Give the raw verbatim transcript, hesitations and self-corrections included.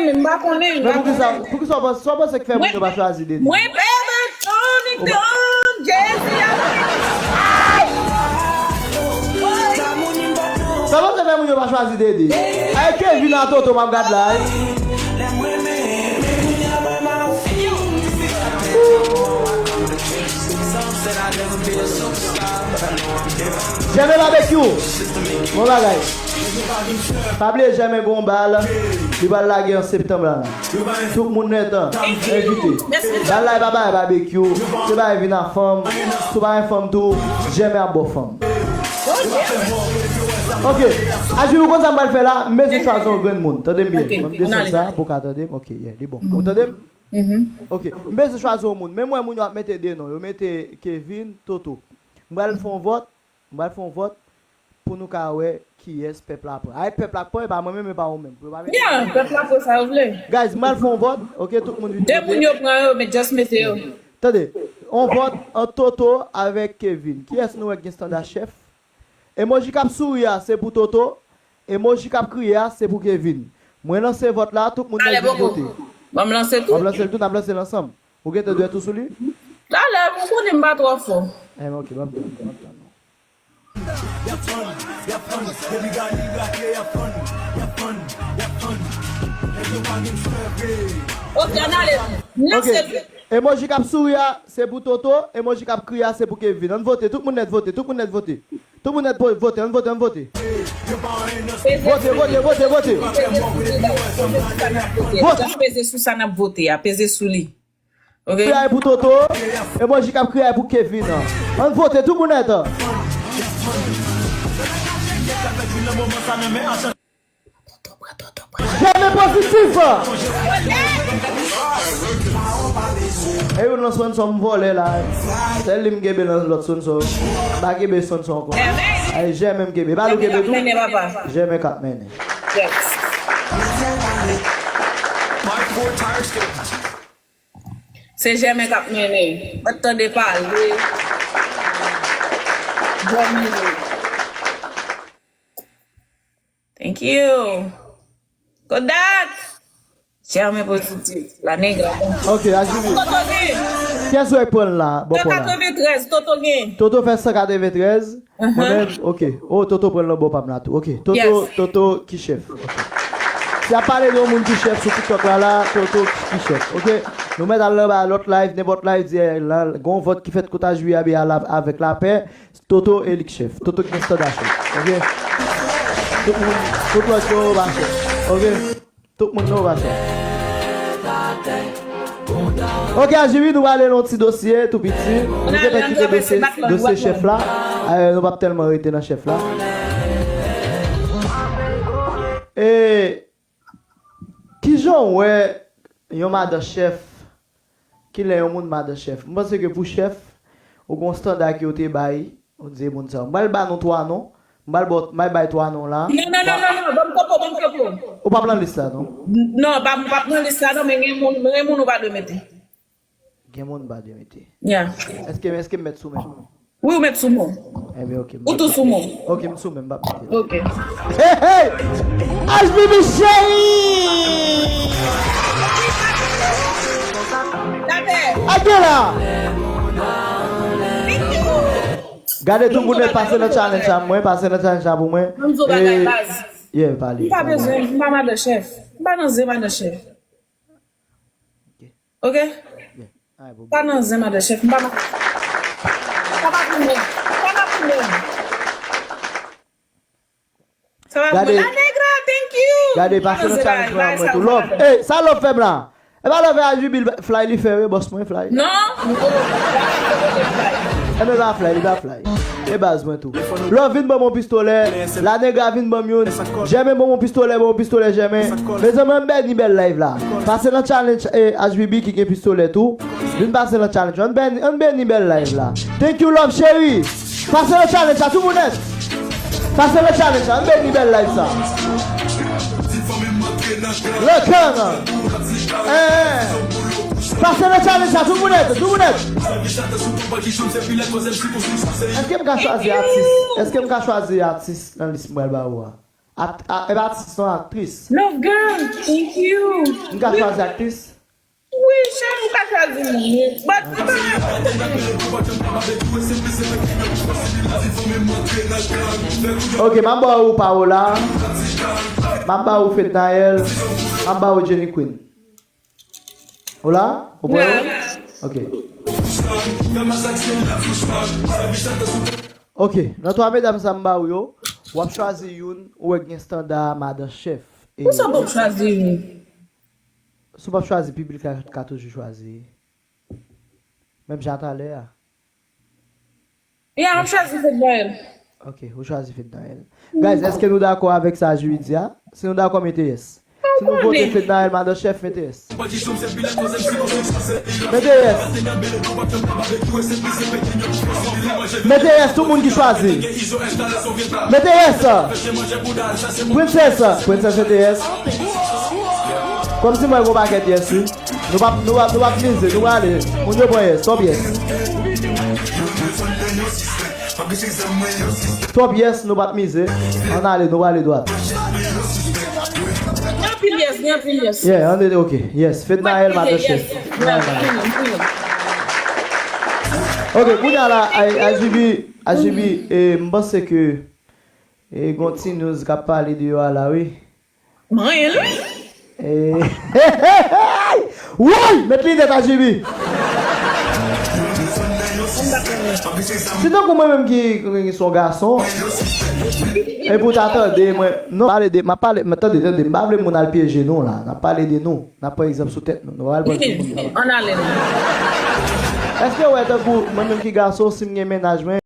Men m pa konnen. Men poukisa, poukisa w panse, sa w panse k fè moun yo pa chwazi Dede? Mwen pè Tony Don, Jay-Z avèk. Sa w panse k fè moun yo pa chwazi Dede? Ay, Kevin a Toto m ap gad la, wi. Jèmen Barbecue. Bon bagay. Pa bliye Jèmen gon bal. Li pral lage an septanm la. Tout moun nèt an envite. Bal la e pa bagay Barbecue. Se bagay vin a fanm. Si w pa gen fanm tou, Jèmen ap ba w fanm. Ok. Ajou, ou konn sa m pral fè la? M bezwen chwazi yon grenn moun. Tande m byen. Ban m de san sa pou w ka tande m. Ok, yeah, li bon. Ou tande m? Ok. M bezwen chwazi yon moun. Men m wè moun yo ap mete de non. Yo mete Kevin, Toto. M pral fè yon vòt. M pral fè yon vòt pou nou ka wè kiyès pèp la pran. Ay, pèp la pran, e pa mwen menm, e pa ou menm. Pou yo pa mete... Yeah, pèp la pran sa yo vle. Guys, m pral fè yon vòt. Ok, tout moun vin vote. De moun yo pran yo, men just mete yo. Tande, yon vòt ant Toto avèk Kevin. Kiyès nou wè k gen standa chèf? Emoji k ap souri a, se pou Toto. Emoji k ap kriye a, se pou Kevin. Mwen lanse vòt la, tout moun nan vin vote. Ban m lanse tou. W ap lanse l tou, n ap lanse l ansanm. Ou gentan dwèt ou sou li? Talè, m konnen m pa twò fò. Enben, ok, ban m tann, ban m tann. Ok, ann ale. M lanse l tou. Emoji k ap souri a, se pou Toto. Emoji k ap kriye a, se pou Kevin. Ann vote, tout moun nèt vote, tout moun nèt vote. Tout moun nèt vo-, vote, ann vote, ann vote. Vote, vote, vote, vote. Vote. Peze sou sa n ap vote a, peze sou li. Ok? Kriye a pou Toto, emoji k ap kriye a pou Kevin. Ann vote, tout moun nèt. Jèmen pozitif. E youn nan sponsò m vòlè la. Sèl li m kenbe nan lòt sponsò. M pa kenbe sponsò ankò. Ay, Jèmen m kenbe. Ba nou kenbe tou. Jèmen k ap mennen. Se Jèmen k ap mennen. Mwen tande pale. Bon mizik. Thank you. Kodak! Jèmen pozitif. La negra. Ok, Ajibi. Toto gen. Kiyès ou wè k pran l la? Bò kò la. San katreventrèz, Toto gen. Toto fè san katreventrèz. Mwen menm, ok. Oh, Toto pran l nan bò pa m la tou. Ok. Toto, Toto ki chèf. Ok. Si y ap pale de yon moun ki chèf sou TikTok la, la, Toto ki chèf. Ok. Nou mèt al nan ba lòt live, nenpòt live, di, eh, la, gon vòt ki fèt kot Ajibi a avèk lapè. Toto e li k chèf. Toto ki gen standa chèf. Ok? Tout moun, tout lòt yo pa chèf. Ok? Tout moun yo pa chèf. Ok, Ajibi, nou prale nan yon ti dosye tou piti. Nou gentan kite dosye, dosye chèf la. Eh, nou p ap tèlman rete nan chèf la. E kijan w wè yon madan chèf Kilè yon moun madan chèf? M panse ke pou chèf, ou gon standa ke yo te bay, ou di moun sa. M pral ba nou twa non. M pral ba, m pral bay twa non la. Non, non, non, non, non, ban m kopo, ban m kopo. Ou pa pran lis la, non? Non, pa, m pa pran lis la, non, men gen moun, gen moun ou pa dwe mete. Gen moun m pa dwe mete. Yeah. Èske, èske m mèt sou men? Wi, ou mèt sou mwen. Enben, ok. Ou tou sou mwen. Ok, m sou mwen, m p ap mete. Ok. Hey, hey! H B B cheri! Atè la! Gade tout moun pase nan challenge la mwen, pase nan challenge la pou mwen. Mwen m di w bagay baz. Yeah, pale. M pa bezwen, m pa madan chèf. M pa nan zen madan chèf. Ok? Pa nan zen madan chèf, m pa nan. Sa pa pou mwen. Sa pa pou mwen. Sa pa pou mwen. La negra, thank you. Gade, pase nan challenge mwen an mwen tou. Love. Ey, sa love fè m la. E pa love a Jubil Fly li fè wi, bòs mwen Fly. Non. E men pa Fly, li pa Fly. E baz mwen tou. Love vin ban m yon pistolè. La negra vin ban m youn. Jèmen ban m yon pistolè, ban m yon pistolè, Jèmen. Mezanmi, ann beni bèl live la. Pase nan challenge, eh, H B B ki gen pistolè tou. Vin pase nan challenge. Ann beni, ann beni bèl live la. Thank you, love, cheri. Pase nan challenge la, tout moun nèt. Pase nan challenge la, ann beni bèl live sa. Lekan. Eh, eh. Pase nan challenge la, tout moun nèt, tout moun nèt. Èske m ka chwazi atis? Èske m ka chwazi atis nan lis mwen ba ou a? At, a, e pa atis, non, aktris. Love girl, thank you. M ka chwazi aktris? Wi, cheri, ou ka chwazi moun. But, Ok, m ap ba ou Paola. M ap ba ou Fednaelle. M ap ba ou Jenny Queen. Ou la? Ou prè? Ok. Ok, nan twa medam sa m ba ou yo, w ap chwazi youn, ou wè k gen estanda madan chèf. Pousa w p ap chwazi youn? Si w p ap chwazi, piblik la ka toujou chwazi. Menm jan talè a. Ya, m ap chwazi Fednaelle. Ok, ou chwazi Fednaelle. Guys, èske nou dakò avèk sa Julie di a? Si nou dakò, mete yes. Si nou vote Fednaelle, madan chèf, mete yes. Mete yes. Mete yes, tout moun ki chwazi. Mete yes. Princess, Princess mete yes. Kòmsi mwen gon pakèt yes wi. Nou p ap, nou p ap, nou p ap mize, nou prale. Moun yo pran yes, twòp yes. Twòp yes, nou p ap mize. Ann ale, nou prale dwat. Gen anpil yes, gen anpil yes. Yeah, ann ale, ok. Yes, Fednaelle, madan chèf. Ok, kounye a la, A J B, A J B, eh, m panse ke, eh, gon ti news k ap pale deyò a la, wi. Mwen, wi. Eh, woy! Met linèt A J B. Si tankou mwen menm ki, ki, ki se yon gason, epi w ta tande mwen, non, pale de, m ap pale, men tande, tande, m pa vle moun al pyeje nou la, n ap pale de nou, n ap pran egzanp sou tèt nou, nou pa al pran sou moun nan. Ann ale non. Èske w wè tankou mwen menm ki gason, si m gen mennaj mwen,